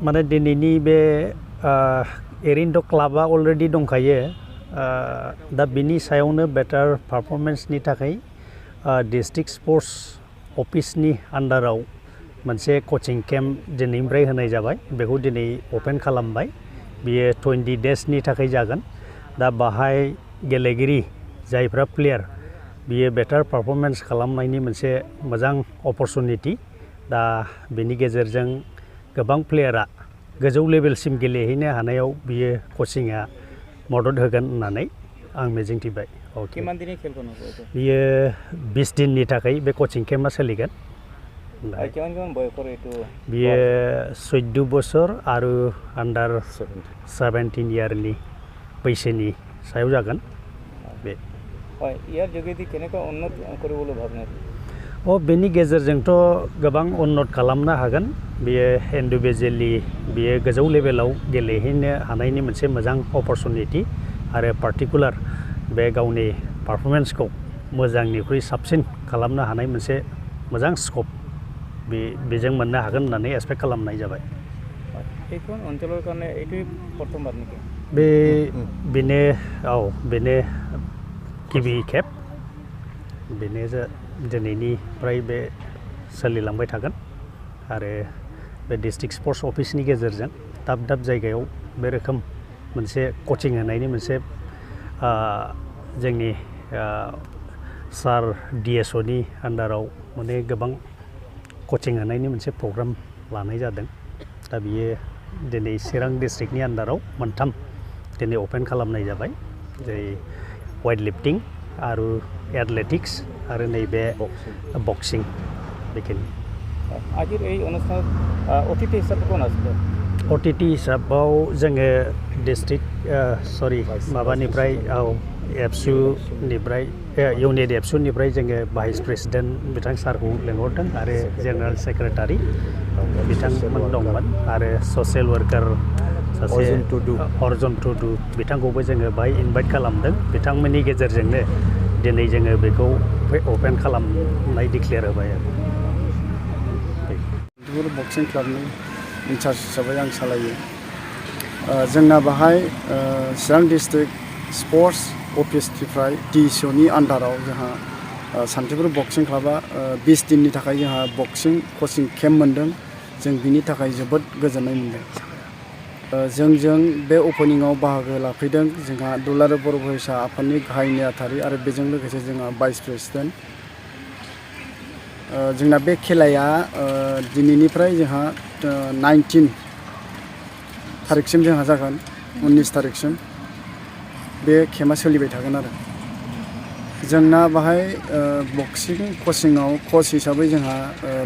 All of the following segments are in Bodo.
माने दिनैनि बे ओरैनोथ' क्लाबा अलरेडि दंखायो दा बिनि सायावनो बेटार पारफरमेन्सनि थाखाय डिस्ट्रिक्ट स्पर्ट्स अफिसनि आन्डाराव मोनसे कचिं केम्प दिनैनिफ्राय होनाय जाबाय बेखौ दिनै अपेन खालामबाय बियो 20 डेजनि थाखाय जागोन दा बाहाय गेलेगिरि जायफ्रा प्लेयार बियो बेटार पारफरमेन्स खालामनायनि मोनसे मोजां अपरचुनिटि दा बेनि गेजेरजों गोबां प्लेयारा गोजौ लेभेलसिम गेलेहैनो हानायाव बियो कचिंआ मदद होगोन होननानै आं मिजिंथिबाय बियो 20 दिननि थाखाय बे कचिं केम्पआ सोलिगोन बियो 14 बोसोर आरो आन्डार 17 इयारनि बैसोनि सायाव जागोन बे बेनि गेजेरजोंथ' गोबां उन्नत खालामनो हागोन बियो इन्डिभिजुवेलि बियो गोजौ लेभेलाव गेलेहैनो हानायनि मोनसे मोजां अपरचुनिटि आरो पार्टिकुलार बे गावनि पारफरमेन्सखौ मोजांनिख्रुइ साबसिन खालामनो हानाय मोनसे मोजां स्कप बेजों मोननो हागोन होननानै एक्सपेक्ट खालामनाय जाबाय बेनो गिबि खेब बेनो दिनैनिफ्राय बे सोलिलांबाय थागोन आरो बे डिस्ट्रिक्ट स्पर्ट्स अफिसनि गेजेरजों दाब दाब जायगायाव बे रोखोम मोनसे कचिं होनायनि मोनसे जोंनि सार DSOनि आन्डाराव माने गोबां कचिं होनायनि मोनसे प्रग्राम लानाय जादों दा बियो दिनै चिरां डिस्ट्रिक्टनि आन्डाराव मोनथाम दिनै अपेन खालामनाय जाबाय जेरै वेट लिफ्टिं आरो एथलेटिक्स आरो नैबे बक्सिं बेखिनि अतिथि हिसाबाव जोङो डिस्ट्रिक्ट माबानिफ्राय एबसुनिफ्राय इउनिट एबसुनिफ्राय जोङो भाइस प्रेसिडेन्ट बिथां सारखौ लेंहरदों आरो जेनेरेल सेक्रेटारि बिथांमोन दंमोन आरो ससियेल वार्कार सासे अर्जुन टुडु बिथांखौबो जोङो बाहाय इनभाइट खालामदों बिथांमोननि गेजेरजोंनो दिनै जोङो बेखौ अपेन खालामनाय डिक्लेयार होबाय आरो बक्सिं क्लाबनि इनचार्ज हिसाबै आं सालायो जोंना बाहाय चिरां डिस्ट्रिक्ट स्पर्ट्स अफिसनिफ्राय DSOनि आन्डाराव जोंहा सान्थिपुर बक्सिं क्लाबा 20 दिननि थाखाय जोंहा बक्सिं कचिं केम्प मोन्दों जों बिनि थाखाय जोबोद गोजोननाय मोनदों जोंजों बे अपेनिंआव बाहागो लाफैदों जोंहा दुलाराय बर' फरायसा आफादनि गाहाय नेहाथारि आरो बेजों लोगोसे जोंहा भाइस प्रेसिडेन्ट जोंना बे खेलाया दिनैनिफ्राय जोंहा 19 थारिखसिम जोंहा जागोन 19 थारिखसिम बे केम्पआ सोलिबाय थागोन आरो जोंना बाहाय बक्सिं कचिंआव कच हिसाबै जोंहा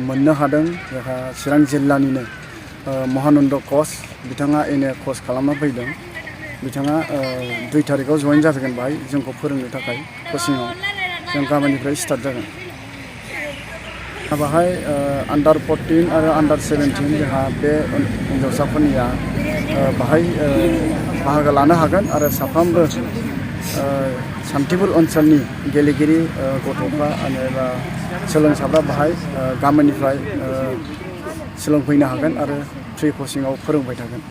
मोननो हादों जोंहा चिरां जिल्लानिनो महानन्द कच बिथाङा NA कच खालामना फैदों बिथाङा 2 थारिखआव जइन जाफैगोन बाहाय जोंखौ फोरोंनो थाखाय कचिंआव जों गाबोननिफ्राय स्टार्ट जागोन बाहाय आन्डार 14 आरो आन्डार 17 जोंहा बे हिन्जावसाफोरनिया बाहाय बाहागो लानो हागोन आरो साफ्रोमबो सान्थिपुर ओनसोलनि गेलेगिरि गथ'फ्रा एबा सोलोंसाफ्रा बाहाय गामिनिफ्राय सोलोंफैनो हागोन आरो फ्रि कचिंआव फोरोंबाय थागोन